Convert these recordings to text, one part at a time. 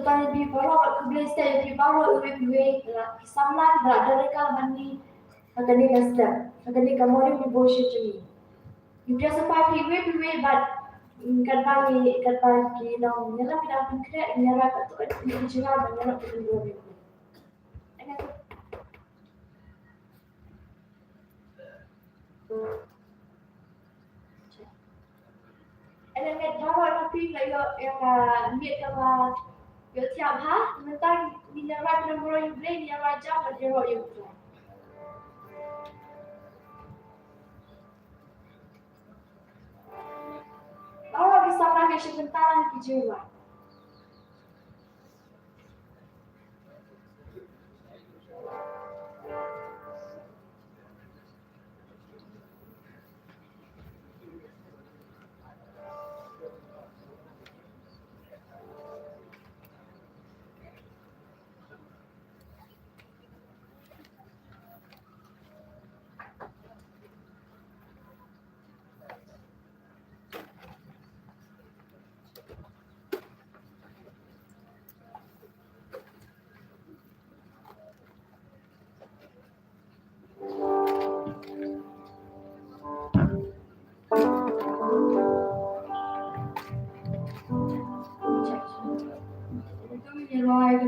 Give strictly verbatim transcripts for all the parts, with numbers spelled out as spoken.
Tang ïa phi baroh, khublei shibun ïa phi baroh, iwei pa iwei, la ki samla, la don ryngkat bad ngi ha kane ka step, ha kane ka morning devotion jong ngi. Ngi pdiang symbol ïa phi iwei pa iwei bad, mm, katba ngi, katba ki nongïalam ki dang pynkhreh, ngi ïa rai katto katne ki jingïalam ban ïalam ki jingïalam. Ene nget baroh na phi la ïoh ïa ka miet kaba ïoh thiah ha. Mynta ngin ïa rai na mroi U Blei, ngin ïa rai jam bad ïaroh ïa U Trai. Baroh ki samla ki shu bynta ki jingwan.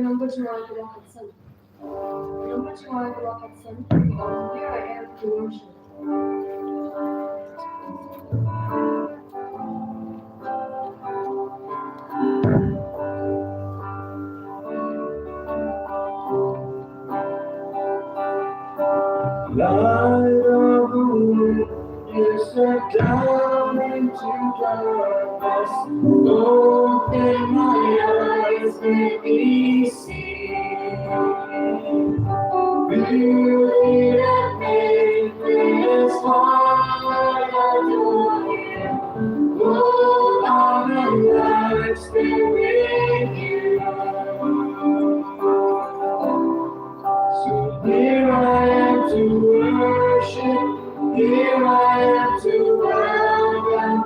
Number two, I am to worship. Light of the world, you step down into darkness. Open my eyes, let me see. Beauty that made this heart adore you. All honor, life spent with you. So here I am to worship, here I am to bow down,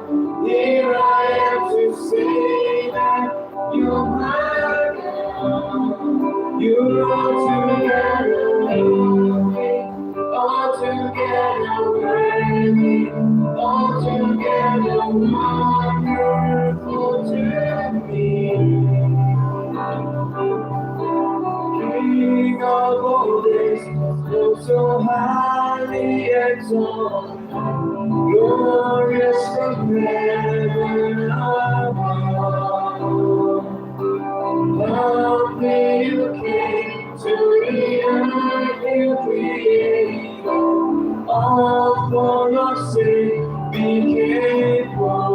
here I am to say that you're my God. You're altogether lovely, altogether worthy, altogether wonderful to me. King of all this, oh so highly exalted, glorious from heaven above. Lovely you came to the earth you created, all for your sake became poor.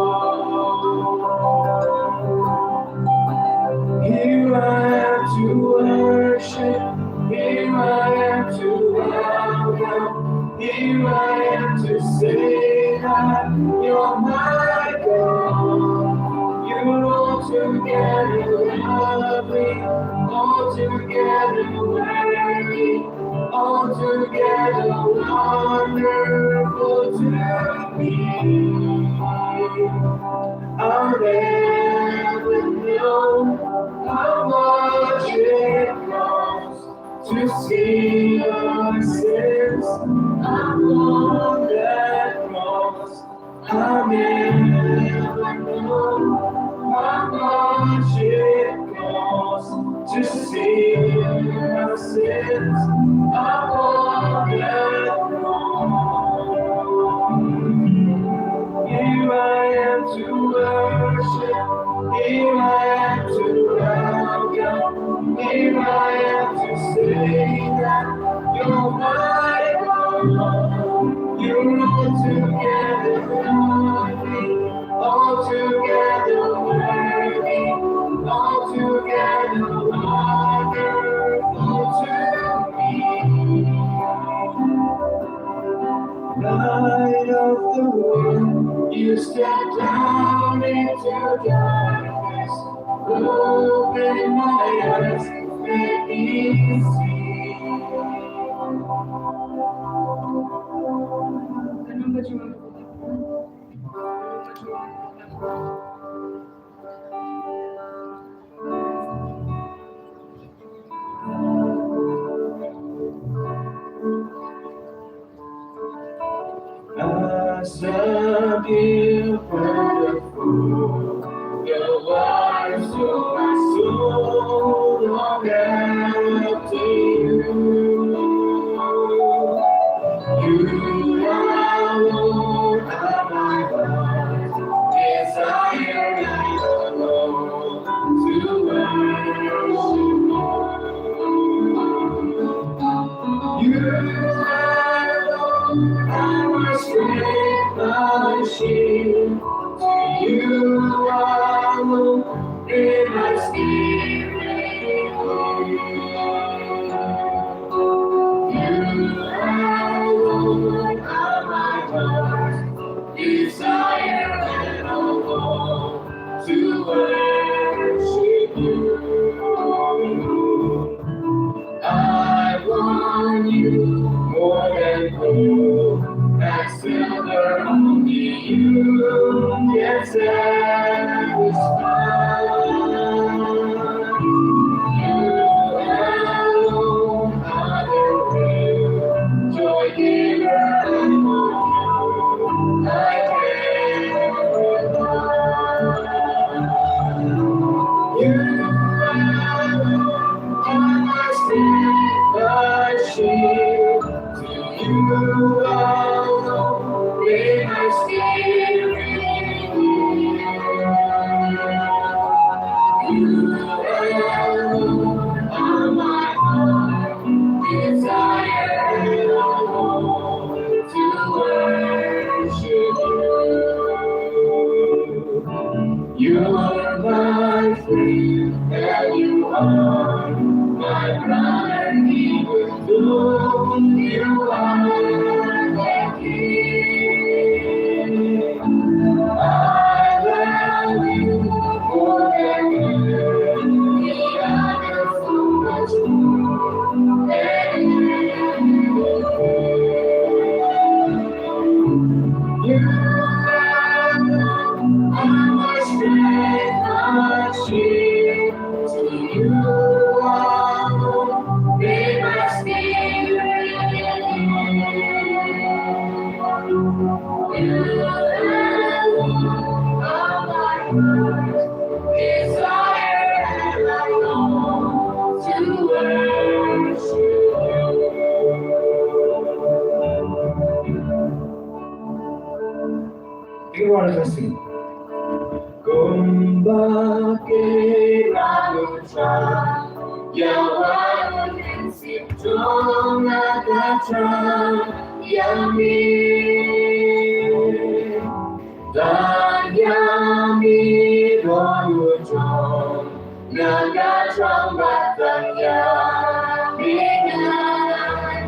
Here I am to worship, here I am to bow down, here I am to say that you're my God. You're altogether lovely, altogether worthy, altogether wonderful to me. I'll never know how much it costs to see our sins upon that cross. I'll never know how much it costs to see our sins upon that cross. Here I am to worship, here I am to bow down, here I am to say that you're my God. You're altogether lovely, altogether worthy, altogether wonderful to me. Light of the world, you step down into darkness. Open my eyes, let me see. Wonderful, the waters of my soul long after you. You alone are my heart's desire, and I long to worship you. You alone are my strength, my shield. To you alone may my spirit yield. You alone are my heart's desire, and I long to worship you. I want you more than gold and silver, only you can satisfy. You alone are the real joy giver, and on you I can rely. You are my strength, my shield. To you alone may my spirit yield. You alone are my heart's desire, and I long to worship you. You are my friend, and you are my brother, even though you are the king. I love you more than any other, so much more than anything. You are my strength, my shield. To you alone may my spirit yield. You alone are my heart's desire, and I long to worship you. Everyone, let's sing. Kumba ki ranu cha, ïa wan mynsiem jong nga ka cha ïa me. Tang ïa me don u jong nga, nga chong ba tang ïa me nga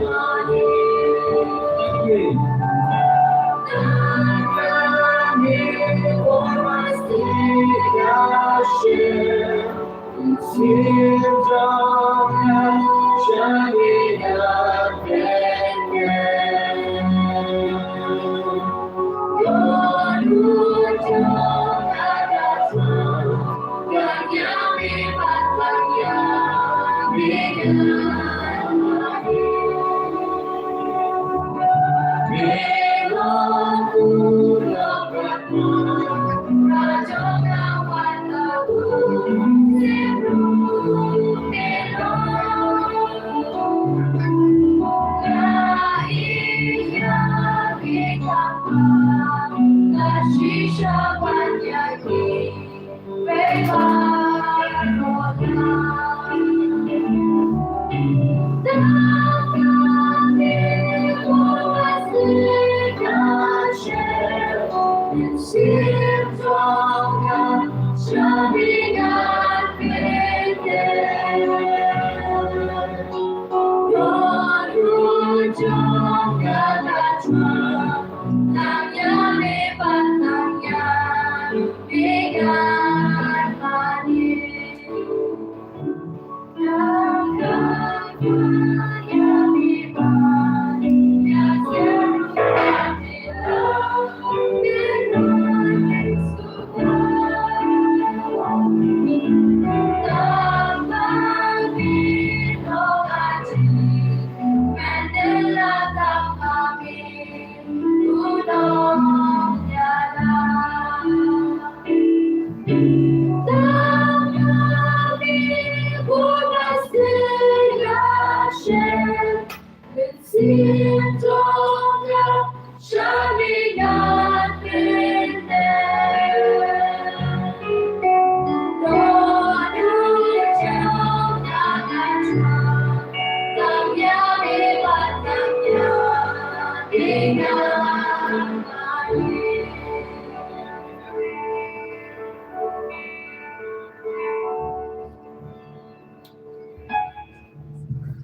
mane. Tang ïa me, oh my Savior, share.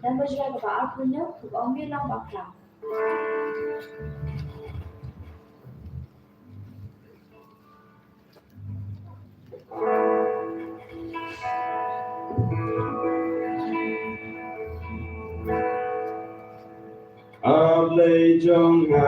Number jia kaba arphew hynñiew, Khublei Long Bakla. A Blei jong nga.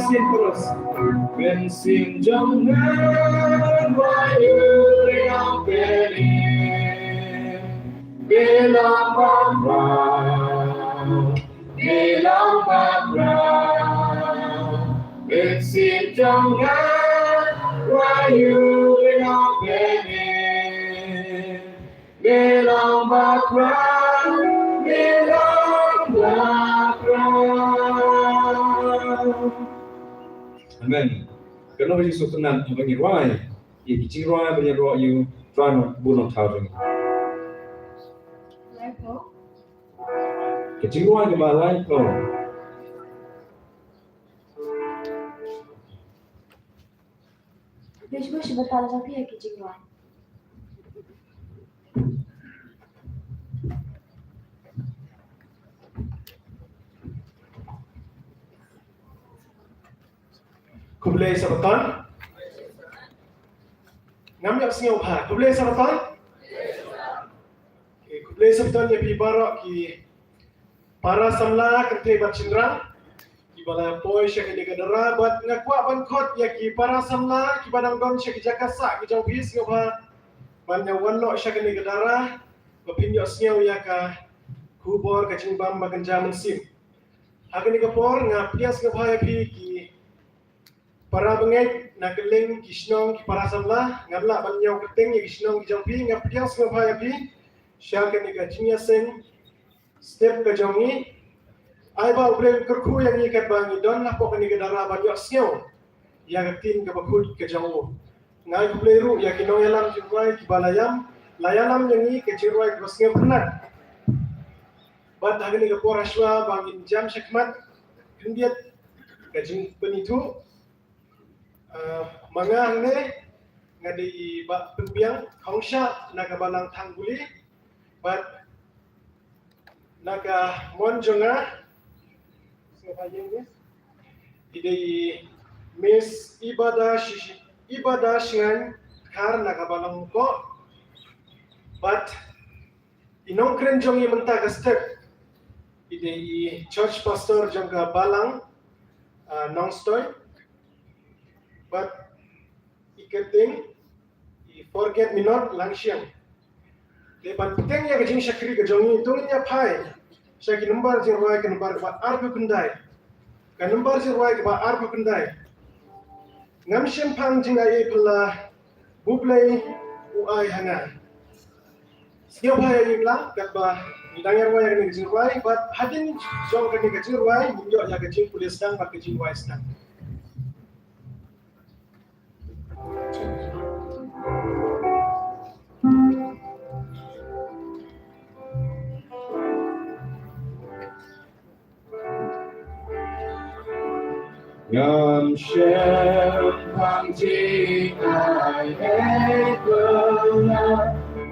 Sing chorus. Mynsiem jong nga, wai u ïa peni. Bilang bakra, bilang bakra. Mynsiem jong nga, wai u ïa peni. Bilang bakra, bilang bakra. Amen. Kano ba Jisu kynad haba ngi rwai ïa ki jingrwai ba ngi rwai ïa u Trai Nongbuh Nongthaw jong ngi. Ki jingrwai kiba laiphew. Bishop, bishop, batal jong phi ïa ki jingrwai. Khublei Sabaton. Ngam ïohsngew bha. Khublei Sabaton. Okay, khublei Sabaton ïa phi baroh ki para samla kynthei bad shynrang kiba la poi sha kane ka dara, bad nga kwah ban khot ïa ki para samla kiba dang don sha ki jaka sah ki jong phi sngewbha ban ïa wan noh sha kane ka dara ba phin ïohsngew ïa ka khubor ka jingbam ba kynja mynsiem. Ha kane ka por nga pdiang sngewbha ïa phi ki para bangeit na kylleng ki shnong, ki para samla. Ngam lah ban ñiew kyrteng ïa ki shnong ki jong phi. Nga pdiang sngewbha ïa phi sha kane ka jingïaseng step ka jong ngi. Ai ba U Blei un kyrkhu ïa ngi katba ngi don hapoh kane ka dara ban ïohsngew ïa ka ktien kaba khuid ka jong u. Nga ai khublei ruh ïa ki nongïalam jingrwai kiba la ïam, la ïalam ïa ngi ka jingrwai kaba sngewtynnat. Bad ha kane ka por, hashwa ba ngin jam shakhmat khyndiat ka jingpynithuh, ah, ma nga hangne nga dei i Bah Pynbiang Khongsha na ka balang Thangbuli, bad na ka mon jong nga i dei i Miss Ibada Shi-, Ibada Shngain Khar na ka balang Mukok, bad i nongkren jong i mynta ka step i dei i church pastor jong ka balang, ah, Nongstoiñ, bad i kyrteng i Forget Me Not Langshiang. Te ban bteng ïa ka jingshakri ka jong ngi, to ngin ïa phai sha ki number jingrwai, ka number kaba arphew khyndai. Ka number jingrwai kaba arphew khyndai. Ngam shym phang jingai ei phylla, U Blei u ai ha nga. Sngewbha ïa ngi lang katba ngi dang ïa rwai ïa kane ka jingrwai, bad hadien jong kane ka jingrwai ngin ïoh ïa ka jingpule sdang bad ka jingrwai sdang. Ngam shym phang jingai ei phylla, U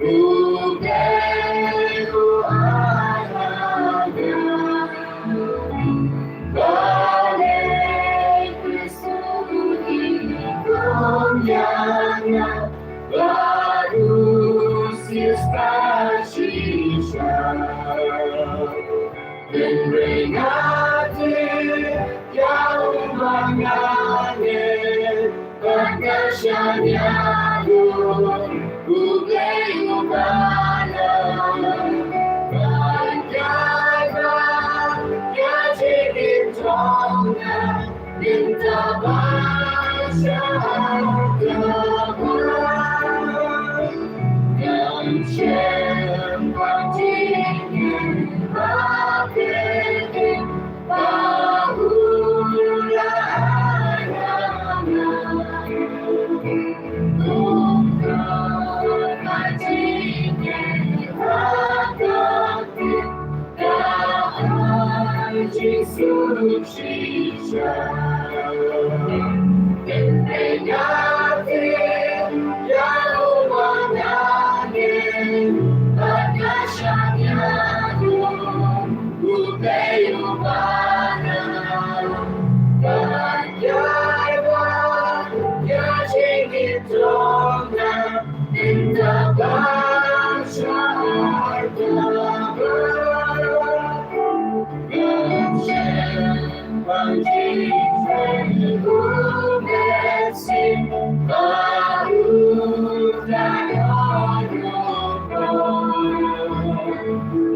Blei u ai ha nga. Ba dei Khrist u ïakhun ïa nga, bad u siew shisha. Hynrei nga tip ïa u ba nga ngeit, bad nga shaniah ïa u, U Blei u ban ïa nga, ban ïai ban ïa ka jingim jong nga. Mynta bad sha kaba ngam shym phang jingai ei phylla, ba u la ai ha nga. Kumta ka jingim ka tip ka ai Jisu shisha. Hynrei nga tip ïa u ba nga ngeit, bad nga shaniah ïa u, U Blei u ban ïa nga, ban ïai ban ïa ka jingim jong nga. Mynta bad sha kaba ngam shym phang jingai ei phylla, ba u la ïoh ruh ïa u,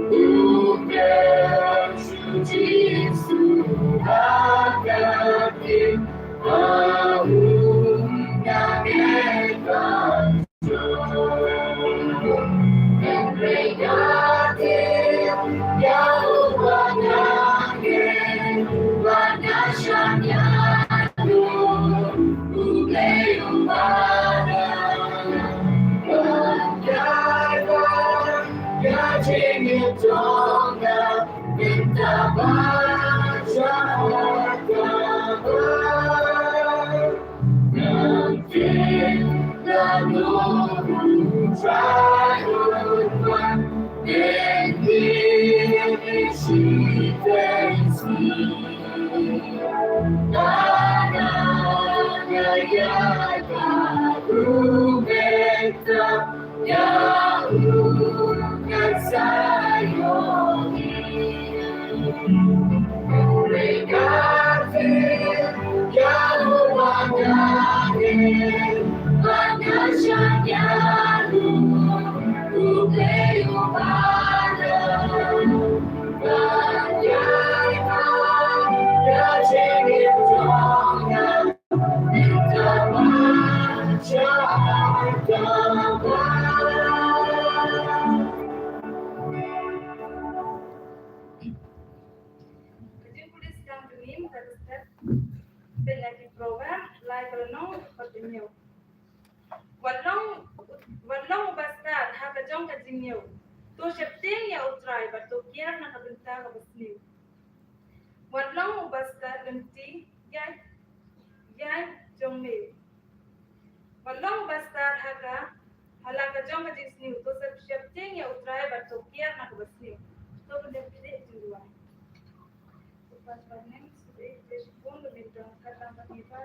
U Jisu ha ka ktien, ba u ïa ngeit ban Ka jingpule sdang ka ngim ka step. Pynlait ki program, lai ka lynnong, ka hynñiew. Wat long, wat long u bastad ha ka jong ka jingñiew. To sheptieng ïa U Trai bad to kiar na ka bynta kaba sniew. Wat long u bastad lynti ïa, ïa jong me. Wat long u bastad ha ka, ha la ka jong ka jingsniew. To shep, sheptieng ïa U Trai bad to kiar na kaba sniew. To pyndep phi jingduwai. Upa Trai, ïa shibun ba me don ka lang ba me ba,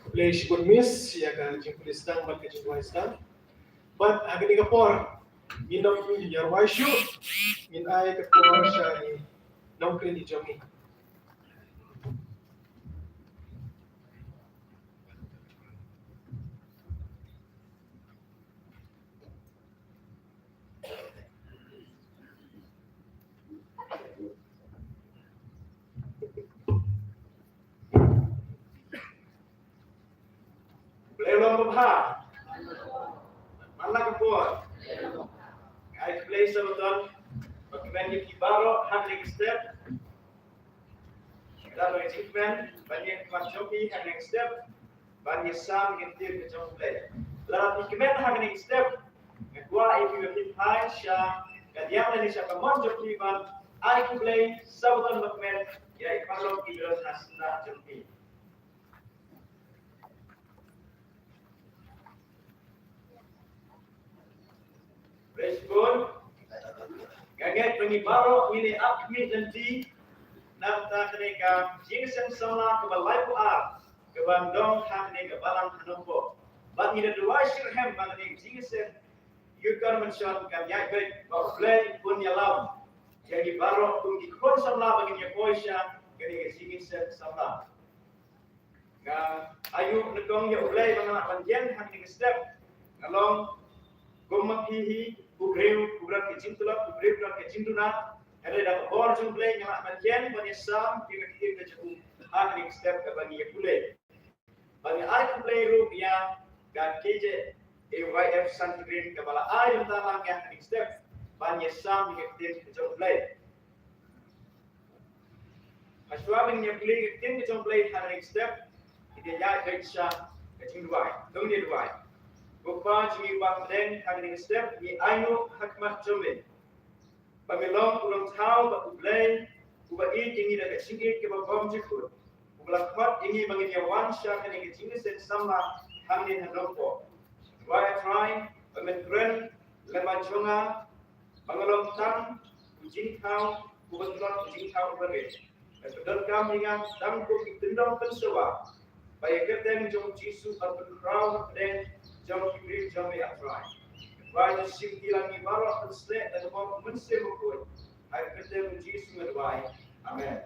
Khublei shibun Miss ïa ka jingpule sdang bad ka jingduwai sdang. Bad ha kane ka por ngin ym ïa rwai shuh, ngin ai ka por sha i nongkren i jong ngi. Khublei long babha. Man la ka por. Ai khublei Sabaton. Ba kmen ïa phi baroh ha kane ka step. Ka dei ka jingkmen ban ïa khmat jong phi ha kane ka step. Ban ïa sam ïa ka ktien ka jong U Blei. Lada phi kmen ha kane ka step, nga kwah ïa phi ba phin phai sha ka liang lane sha ka mon jong phi ban ai khublei Sabaton ba kmen ïa i paralok i briew ha syndah jong phi. Praise God. Nga ngeit ba ngi baroh ngin ïa ap khmih lynti na ka bynta kane ka jingïaseng samla kaba laiphew ar kaba don ha kane ka balang ha Nongpoh. Bad ngin ïa duwai shitrhem ba kane ka jingïaseng Youth Convention kan ïaid beit, ba U Blei un ïalam ïa ngi baroh kum ki khun samla ba ngin ïa poi sha kane ka jingïaseng samla. Nga ayu nyngkong ïa U Blei ba nga lah ban ïeng ha kane ka step. Nga long kum ma phi hi, u briew u bret ka jingtlot, u briew u bret ka jingduna. Hynrei da ka bor jong U Blei nga lah ban ïeng ban ïasam ïa ka ktien ka jong u ha kane ka step kaba ngi ïa pule. Ba ngi ai khublei ruh ïa ka K J A Y F Sungreen kaba la ai lem ta lang ïa kane ka step ban ïasam ïa ka ktien ka jong U Blei. Hashwa ban ïa pule ïa ka ktien ka jong U Blei ha kane ka step, ngi ïa ïaid beit sha ka jingduwai. To ngin ïa duwai. Ko Pa jong ngi ba pdeng ha kane ka step, ngi ainguh ha khmat jong me. Ba me long u Nongthaw bad U Blei uba ïeit ïa ngi da ka jingïeit kaba bymjukut, uba la khot ïa ngi ba ngin ïa wan sha kane ka jingïaseng samla hangne ha Nongpoh. Duwai, A Trai, ba men kren lem bad jong nga, ba nga long tang u jingthaw uba tlot, u jingthaw uba rit. Bad ba donkam ïa nga tang kum ki tyndong pynsewa ba ïa ka kyrteng jong U Jisu ban pynkhraw hapdeng jong ki briew jong me, A Trai. Duwai, to shim ïa ngi baroh, pynshlur da ka bor u Mynsiem Bakhuid. Ha ka kyrteng U Jisu nga duwai. Amen.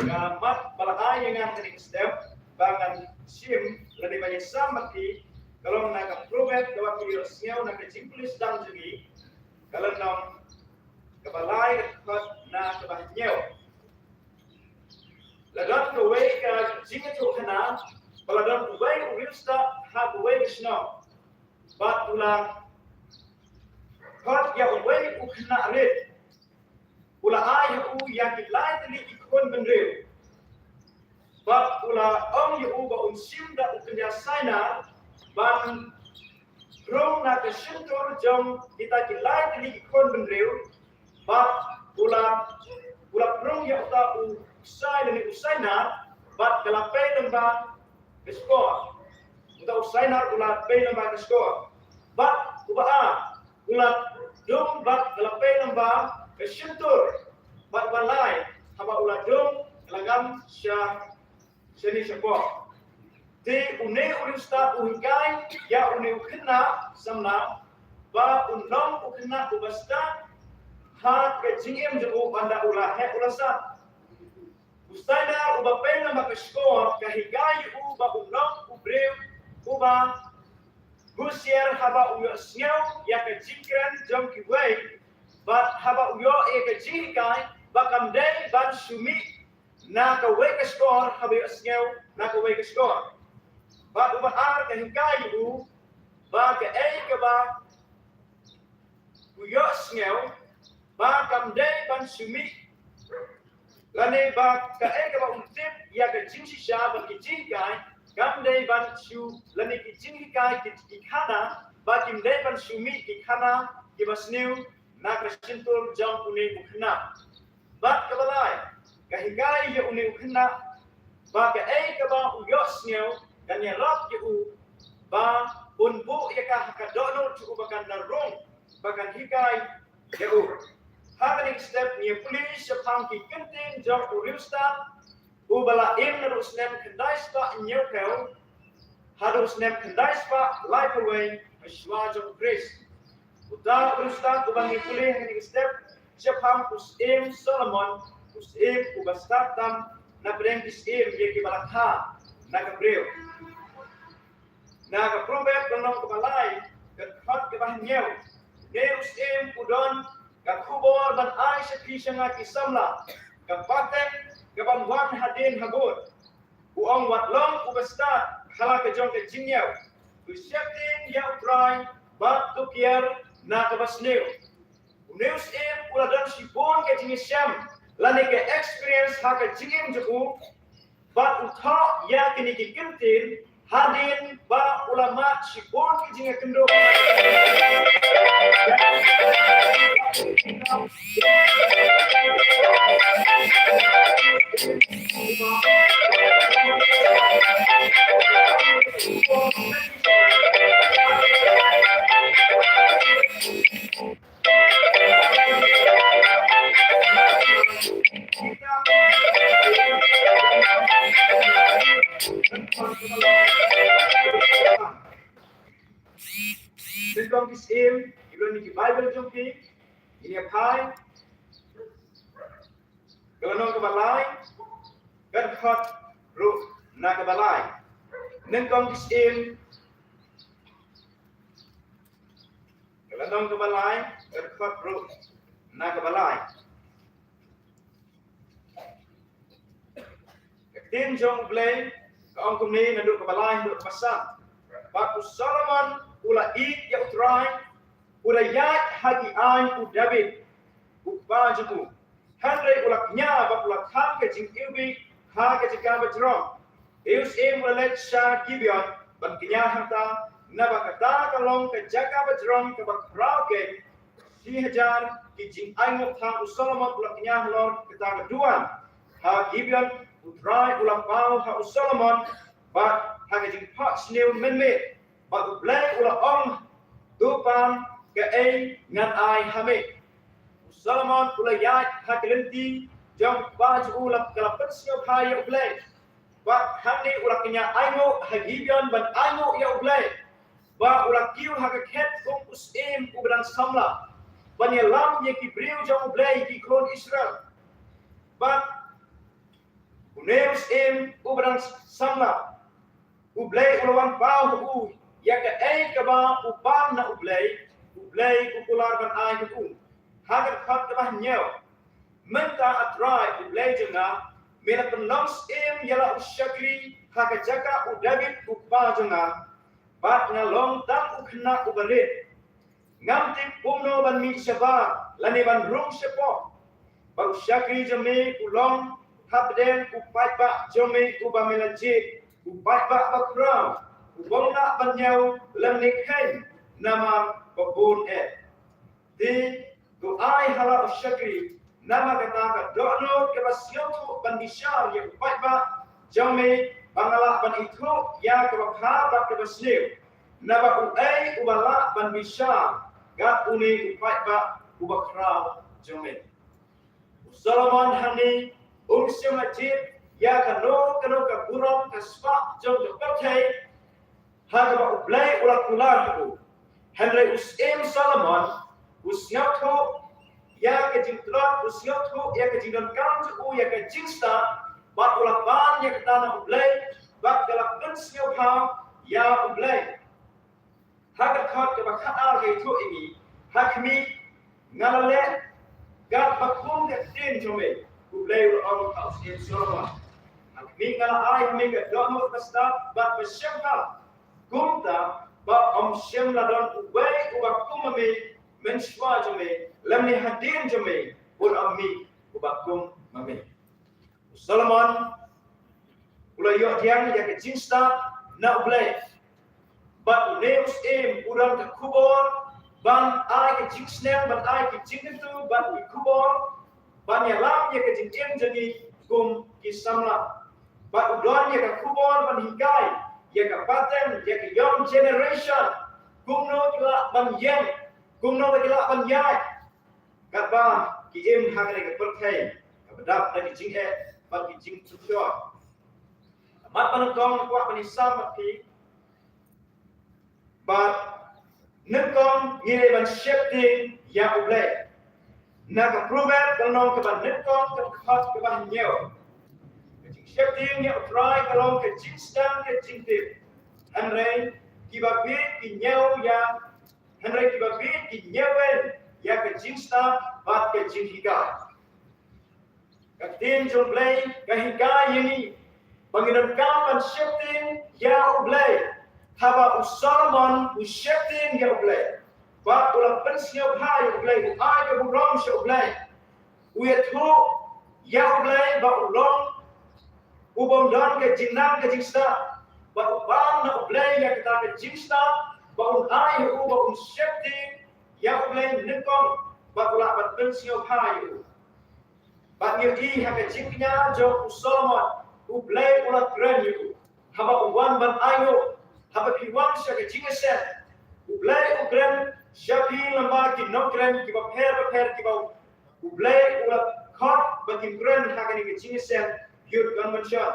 Nga mat ba la ai ïa nga kane ka step ba ngan shim lane ba ngan ïasam bad phi, ka long na ka Proverb kaba phi ïohsngew na ka jingpule sdang jong ngi, ka lynnong kaba lai, ka dkhot na kaba hynñiew. La don kawei ka jingïathuhkhana ba la don uwei u riewstad ha kawei ka shnong. Bad u la khot ïa uwei u khynnah rit. U la ai ha u ïa ki lai tylli ki khun bynriew. Bad u la ong ïa u ba un shim da u kynja sainar ban rung na ka shyntur jong kita ki lai tylli ki khun bynriew, bad u la, u la rung ïa uta u Sai lane u Sainar, bad ka la pei lyngba ka shkor. Uta u Sainar u la pei lyngba ka shkor. Bad uba ar, u la dung bad ka la pei lyngba ka shyntur. Bad uba lai, haba u la dung, ka la ngam sha shane shapoh. Te une u riewstad u hikai ïa une u khynnah samla ba un long u khynnah uba stad ha ka jingim jong u, ban da u la heh u la sat. U Sainar uba pei lyngba ka shkor ka hikai ïa u ba un long u briew uba husiar haba u ïohsngew ïa ka jingkren jong kiwei, bad haba u ïoh ïa ka jinghikai ba kam dei ban shu mih na kawei ka shkor haba ïohsngew na kawei ka shkor. Bad uba ar ka hikai ïa u ba kaei kaba u ïohsngew ba kam dei ban shu mih, lane ba kaei kaba un tip ïa ka jingshisha bad ki jinghikai, kam dei ban shu, lane ki jinghikai ki, ki khana, ba kim dei ban shu mih ki khana kiba sniew na ka shyntur jong une u khynnah. Bad kaba lai, ka hikai ïa une u khynnah ba kaei kaba u ïohsngew kan ïarap ïa u ba un buh ïa ka ha ka dohnud jong u ba kan da rung, ba kan hikai ïa u. Ha kane ka step ngi ïa pule shaphang ki kyntien jong u riewstad uba la im naduh u snem khyndai spah hynñiewphew haduh u snem khyndai spah laiphew wei ha shuwa jong u Khrist. Uta u riewstad uba ngi pule ha kane ka step shaphang u syiem Solomon, u syiem uba stad tam na pdeng ki syiem ïa kiba la kha na ka briew. Na ka Proverb ka lynnong kaba lai, ka dkhot kaba hynñiew. Une u syiem u don ka khubor ban ai sha phi sha nga ki samla, ka pateng kaban wan hadien habud. U ong, wat long uba stad ha la ka jong ka jingïew. To sheptieng ïa U Trai bad to kiar na kaba sniew. Une u syiem u la don shibun ka jingïashem lane ka experience ha ka jingim jong u, bad u thoh ïa kine ki kyntien hadien ba u la mad shibun ki jingïakynduh. Nyngkong ki syiem, ki briew, ki Baibl jong ki, ngin ïa phai. Ka lynnong kaba lai, ka dkhot ruh na kaba lai. Nyngkong ki syiem, ka lynnong kaba lai, ka dkhot ruh na kaba lai. Ka ktien jong U Blei ka ong kumne naduh kaba lai haduh kaba san. Bad u Solomon u la ïeit ïa U Trai, u la ïaid ha ki aiñ u Dabid u kpa jong u. Hynrei u la kñia bad u la kham ka jingiwbih ha ka jaka bajrong. Te u syiem u la leit sha Gibeon ban kñia hangta, naba kata ka long ka jaka bajrong kaba khraw keiñ. Shi hajar ki jingainguh tang u Solomon u la kñia halor kata ka duwan. Ha Gibeon U Trai u la paw ha u Solomon bad ha ka jingphohsniew mynmiet. Bad U Blei u la ong, to pan kaei ngan ai ha me. U Solomon u la ïaid ha ka lynti jong u kpa jong u, la ka la pynsngewbha ïa U Blei. Bad hangne u la kñia ainguh ha Gibeon ban ainguh ïa U Blei. Ba u la kiew ha ka khet kum u syiem uba dang samla ban ïalam ïa ki briew jong U Blei, ki khun Israel. Bad une u syiem uba dang samla, U Blei u la wan paw ha u ïa kaei kaba u pan na U Blei, U Blei u kular ban ai ha u. Ha ka dkhot kaba hynñiew. Mynta A Trai U Blei jong nga, me la pynlong syiem ïa la u shakri ha ka jaka u Dabid u kpa jong nga, bad nga long tang u khynnah uba rit. Ngam tip kumno ban mih shabar lane ban rung shapoh. Ba u shakri jong me u long hapdeng u paidbah jong me uba me la jied, u paidbah bakhraw, u bym lah ban ñiew lymne kheiñ. namar ba bun eh. Te to ai ha la u shakri namar kata ka dohnud kaba sngewthuh ban bishar ïa u paidbah jong me, ba nga lah ban ithuh ïa kaba bha bad kaba sniew. Naba uei uba lah ban bishar kat une u paidbah uba khraw jong me? U Solomon hangne um shym la jied ïa kano kano ka burom ka spah jong ka pyrthei ha kaba U Blei u la kular ha u. Hynrei u Syiem Solomon u sngewthuh ïa ka jingtlot, u sngewthuh ïa ka jingdonkam jong u ïa ka jingstad, bad u la pan ïa kata na U Blei, bad ka la pynsngewbha ïa U Blei. Ha ka dkhot kaba khatar ka ïathuh ïa ngi, ha khmih nga la leh katba kum ka ktien jong me, U Blei u la ong ha u Syiem Solomon. Ha khmih nga la ai ha me ka dohnud ba stad bad ba shemphang, kumta ba ym shym la don uwei uba kum ma me mynshuwa jong me, lymne hadien jong me un ym mih uba kum ma me. U Solomon u la ïoh pdiang ïa ka jingstad na U Blei. Bad une u syiem u don ka khubor ban ai ka jingsneng, ban ai ka jingkyntu, ban ai ka khubor ban ïalam ïa ka jingim jong ngi kum ki samla. Bad u don ïa ka khubor ban hikai ïa ka pateng, ïa ka young generation, kumno ki lah ban ïeng, kumno ki lah ban ïaid katba ki im ha kane ka pyrthei kaba dap da ki jingeh bad ki jingtyrkhong. Mat ba nyngkong nga kwah ban ïasam bad phi, bad nyngkong ngi dei ban sheptieng ïa U Blei. Na ka Proverb ka lynnong kaba nyngkong ka dkhot kaba hynñiew, ka jingsheptieng ïa U Trai ka long ka jingsdang ka jingtip. Hynrei kiba bieit ki ñiew ïa Hynrei kiba bieit ki ñiewen ïa ka jingstad bad ka jinghikai. Ka ktien jong U Blei ka hikai ïa ngi ba ngi donkam ban sheptieng ïa U Blei. Haba u Solomon u sheptieng ïa U Blei, bad u la pynsngewbha ïa U Blei, u ai ka burom sha U Blei, u ïathuh ïa U Blei ba u long u bym don ka jingnang ka jingstad, bad u pan na U Blei ïa kata ka jingstad, bad un ai ha u ba un sheptieng ïa U Blei nyngkong, bad u lah ban pynsngewbha ïa u. Bad ngi ïohi ha ka jingkñia jong u Solomon, U Blei u la kren ïa u. Haba u wan ban ainguh, haba phi wan sha ka jingïaseng, U Blei u kren sha phi lyngba ki nongkren kiba pher bapher kiba U Blei u la khot ba kin kren ha kane ka jingïaseng Youth Convention.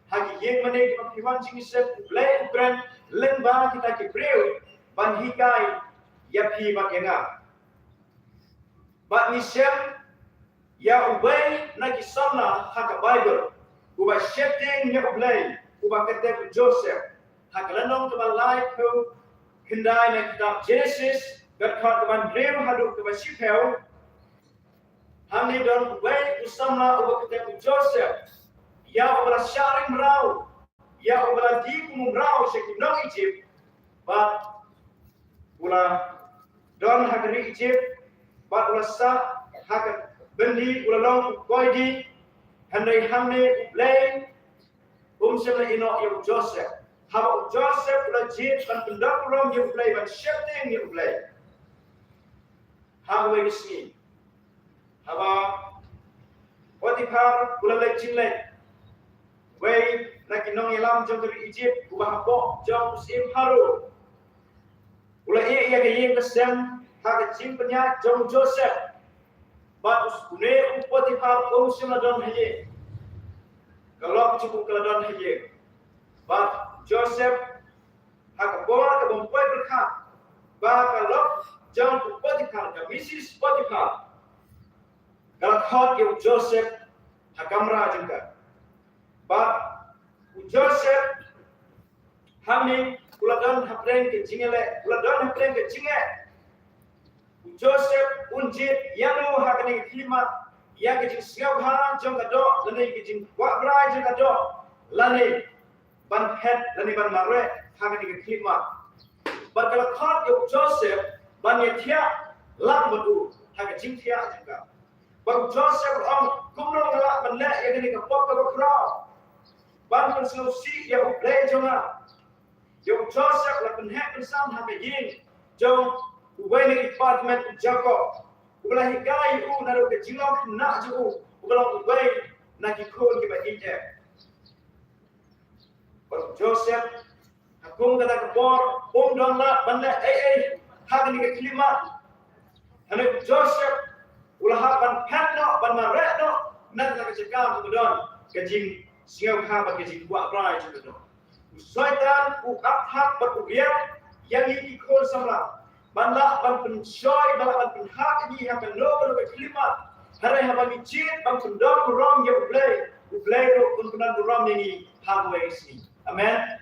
Ha ki ïing mane kiba phi wan jingïaseng, U Blei u kren lyngba kita ki briew ban hikai ïa phi bad ïa nga. Bad ngi shem ïa uwei na ki samla ha ka Baibl uba sheptieng ïa U Blei, uba kyrteng u Joseph. Ha ka lynnong kaba laiphew khyndai na kitab Jenesis, ka dkhot kaba hynriew haduh kaba shiphew, hangne don uwei u samla uba kyrteng u Joseph, ïa uba la shah ri mraw, ïa uba la die kum u mraw sha ki nong Ijipt, bad u la don ha ka ri Ijipt, bad u la sah ha ka byndi, u la long u koidi. Hynrei hangne U Blei um shym la ïehnoh ïa u Joseph. Haba u Joseph u la jied ban pyndap burom ïa U Blei, ban sheptieng ïa U Blei, ha kawei ka sngi, haba Potiphar u la leit jingleit, uwei na ki nongïalam jong ka ri Ijipt uba hapoh jong u syiem Pharaoh, u la ïeh ïa ka ïing ka sem ha ka jingpynïaid jong u Joseph. Bad u, une u Potiphar um shym la don ha ïing. Ka lok jong u ka la don ha ïing. Bad Joseph, ha ka por kaba ym poi pyrkhat, ba ka lok jong u Potiphar, ka Missus Potiphar, ka la khot ïa u Joseph ha kamra jong ka. Bad u Joseph hangne u la don hapdeng ka jingïaleh, u la don hapdeng ka jingeh. U Joseph un jied ïano ha kane ka khyllipmat, ïa ka jingsngewbha jong ka doh, lane ka jingkwah brai jong ka doh, lane ban phet, lane ban mareh ha kane ka khyllipmat. Bad ka la khot ïa u Joseph ban ïathiah lang bad u ha ka jingthiah jong ka. Bad u Joseph u ong, kumno nga lah ban leh ïa kane ka pop kaba khraw, ban pynsngewsih ïa U Blei jong nga? Ïa u Joseph la pynheh pynsan ha ka ïing jong uwei na ki department u Jakob, uba la hikai ïa u naduh ka jinglong khynnah jong u, uba long uwei na ki khun kiba ïeit. Bad u Joseph, ha kum kata ka por, um don lad ban leh ei ei ha kane ka khyllipmat. Hynrei u Joseph u la hap ban phet noh, ban mareh noh na kata ka jaka kaba don ka jingsngewkha bad ka jingkwah brai jong ka doh. U Soitan u ap thap bad u riam ïa ngi ki khun samla ban lah ban pynshoi, ban lah ban pynhap ïa ngi ha kano kano ka khyllipmat. Hynrei haba ngi jied ban pyndonburom ïa U Blei, U Blei ruh un pyndonburom ïa ngi ha kawei ka sngi. Amen.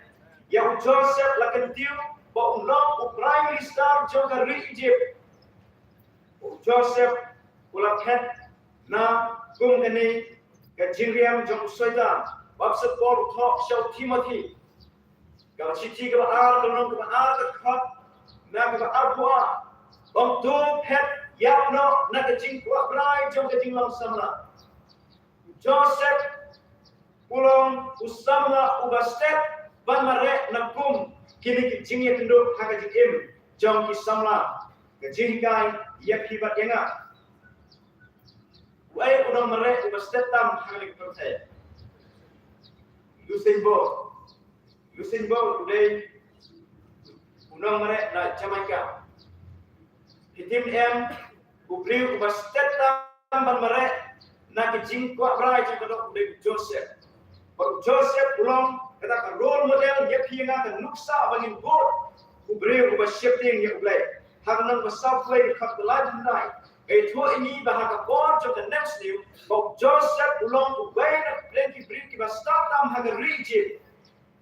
Ïa u Joseph la kyntiew ba un long u Prime Minister jong ka ri Egypt. U Joseph u la phet na kum kane ka jingriam jong u Soitan. Bad u Paul u thoh sha u Timothy, ka shithi kaba ar, ka lynnong kaba ar, ka dkhot na kaba arphew ar, ong to phet ïap noh na ka jingkwah brai jong ka jinglong samla. U Joseph u long u samla uba stet ban mareh na kum kine ki jingïakynduh ha ka jingim jong ki samla. Ka jinghikai ïa phi bad ïa nga. Uei u nongmareh uba stet tam ha kane ka pyrthei? Usain Bolt. Usain Bolt u dei u nongmareh na Jamaica. Phi tip em, u briew uba stet tam ban mareh na ka jingkwah brai jong ka doh u dei u Joseph. Bad u Joseph u long kata ka role model ïa phi ïa nga, ka nuksa ba ngin bud, u briew uba sheptieng ïa U Blei. Ha ka lynnong ba sawphew wei, dkhot ba laiphew khyndai, ka ïathuh ïa ngi ba ha ka por jong ka nemsniew, ba u Joseph u long uwei na pdeng ki briew kiba stad tam ha ka ri Egypt.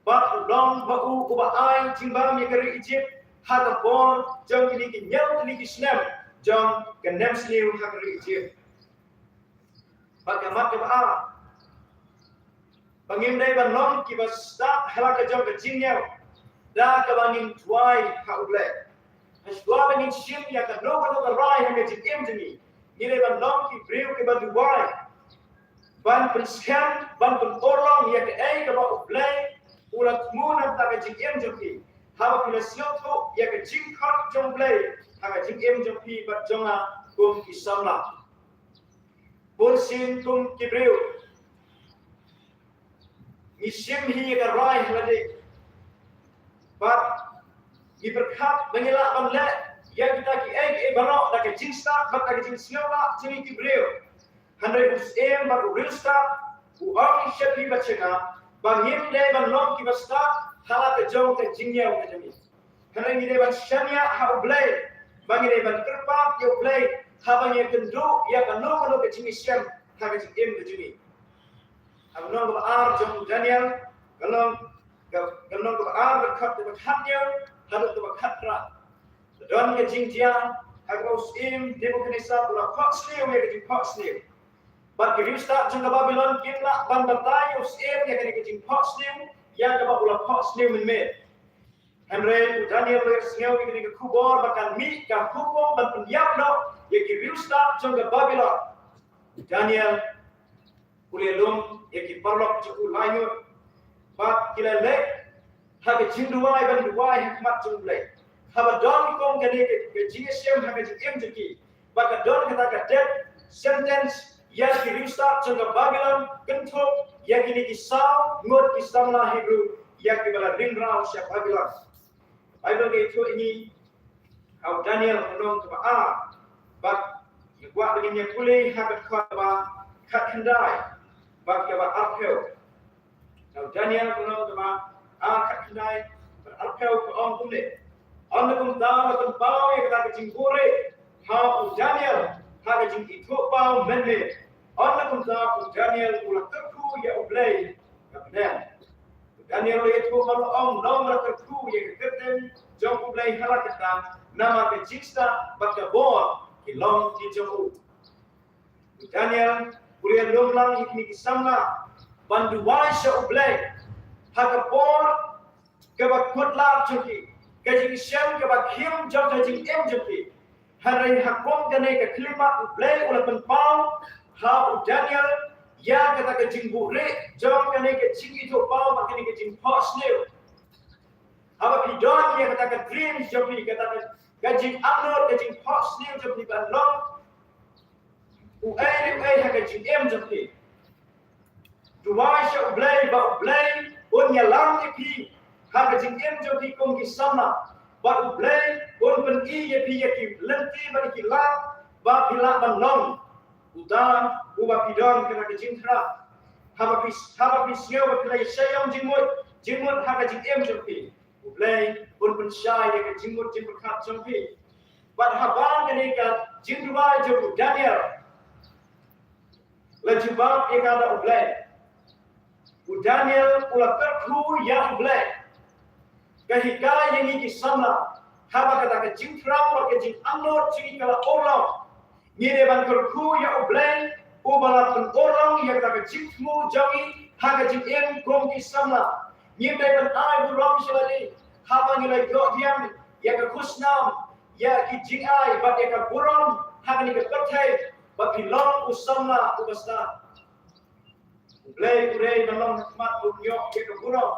Bad u long ba u uba ai jingbam ïa ka ri Egypt ha ka por jong kine ki hynñiew tylli ki snem jong ka nemsniew ha ka ri Egypt. Bad ka mat kaba ar, ba ngim dei ban long kiba stad ha la ka jong ka jingñiew da kaba ngin duwai ha U Blei. Hashwa ba ngin shim ïa kano kano ka rai ha ka jingim jong ngi, ngi dei ban long ki briew kiba duwai, ban pynskhem, ban pynurlong ïa kaei kaba U Blei u la thmu na ka jingim jong phi. Haba phi la sngewthuh ïa ka jingkhot jong U Blei ha ka jingim jong phi bad jong nga kum ki samla. Bunsien kum ki briew ngi shim hi ïa ka rai ha lade. Bad ngi pyrkhat ba ngi lah ban leh ïa kita kiei kiei baroh da ka jingstad bad da ka jingsngewlah jong ngi ki briew. Hynrei u Syiem bad u riewstad u ong sha phi bad sha nga ba ngim dei ban long kiba stad ha la ka jong ka jingñiew ka jong ngi. Hynrei ngi dei ban shaniah ha U Blei, ba ngi dei ban kyrpad ïa U Blei haba ngi ïakynduh ïa kano kano ka jingïashem ha ka jingim ka jong ngi. Ha ka lynnong kaba ar jong u Daniel, ka lynnong, ka, ka lynnong kaba ar, ka dkhot kaba khathynñiew haduh kaba khatphra, ka don ka jingjia ha kaba u Syiem Nebukhadnessar u la phohsniew ïa ka jingphohsniew. Bad ki riewstad jong ka Babilon kim lah ban batai ïa u Syiem ïa kane ka jingphohsniew ïa kaba u la phohsniew mynmiet. Hynrei u Daniel u la ïohsngew ïa kane ka khubor ba kan mih ka hukum ban pynïap noh ïa ki riewstad jong ka Babilon. U Daniel u la ïalum ïa ki paralok jong u lai ngut bad ki la leit ha ka jingduwai ban duwai ha khmat jong U Blei. Haba don kum kane ka, ka jingïashem ha ka jingim jong ki, ba ka don kata ka death sentence ïa ki riewstad jong ka Babilon, kynthup ïa kine ki saw ngut ki samla Hebru ïa kiba la ring raw sha Babilon. Baibl ka ïathuh ïa ngi ha u Daniel ka lynnong kaba ar, bad ngi kwah ba ngin ïa pule ha ka dkhot kaba khatkhyndai bad kaba arphew. Na u Daniel ka lynnong kaba ar, khatkhyndai bad arphew ka ong kumne: Ynda kumta la pynpaw ïa kata ka jingbuhrieh ha u Daniel ha ka jingithuhpaw mynmiet. Ynda kumta u Daniel u la kyrkhu ïa U Blei ka bneng. U Daniel u la ïathuh bad u la ong, nongrim ba la kyrkhu ïa ka kyrteng jong U Blei ha la kata, namar ka jingstad bad ka bor ki long ki jong u. U Daniel u la ïalum lang ïa kine ki samla ban duwai sha U Blei ha ka por kaba kut lad jong ki, ka jingshem kaba khim jong ka jingim jong ki. Hynrei ha kum kane ka khyllipmat U Blei u la pynpaw ha u Daniel ïa kata ka jingbuhrieh jong kane ka jingithuhpaw bad kane ka jingphohsniew. Haba phi don ïa kata ka dream jong phi, kata ka ka jingangnud, ka jingphohsniew jong phi ban long uei uei ha ka jingim jong phi. Duwai sha U Blei ba U Blei un ïalam ïa phi ha ka jingim jong phi kum ki samla, ba U Blei un pyni ïa phi ïa ki lynti bad ki lad ba phi lah ban long uta uba phi don kata ka jingthrang. Haba phi, haba phi sngew ba phi la ïashai ïong jingmut, jingmut ha ka jingim jong phi, U Blei un pynshai ïa ka jingmut jingpyrkhat jong phi. Bad haba kane ka jingduwai jong u Daniel la jubab ïa ka da U Blei, u Daniel u la kyrkhu ïa U Blei. Ka hikai ïa ngi ki samla, haba kata ka jingthrang bad ka jingangnud jong ngi ka la urlong, ngi dei ban kyrkhu ïa U Blei uba la pynurlong ïa kata ka jingthmu jong ngi ha ka jingim kum ki samla. Ngim dei ban ai burom sha lade haba ngi la ïoh diang ïa ka khusnam, ïa ki jingai bad ïa ka burom ha kane ka pyrthei, ba phi long u samla uba stad. U Blei u dei ban long ha khmat, un ïoh ïa ka burom.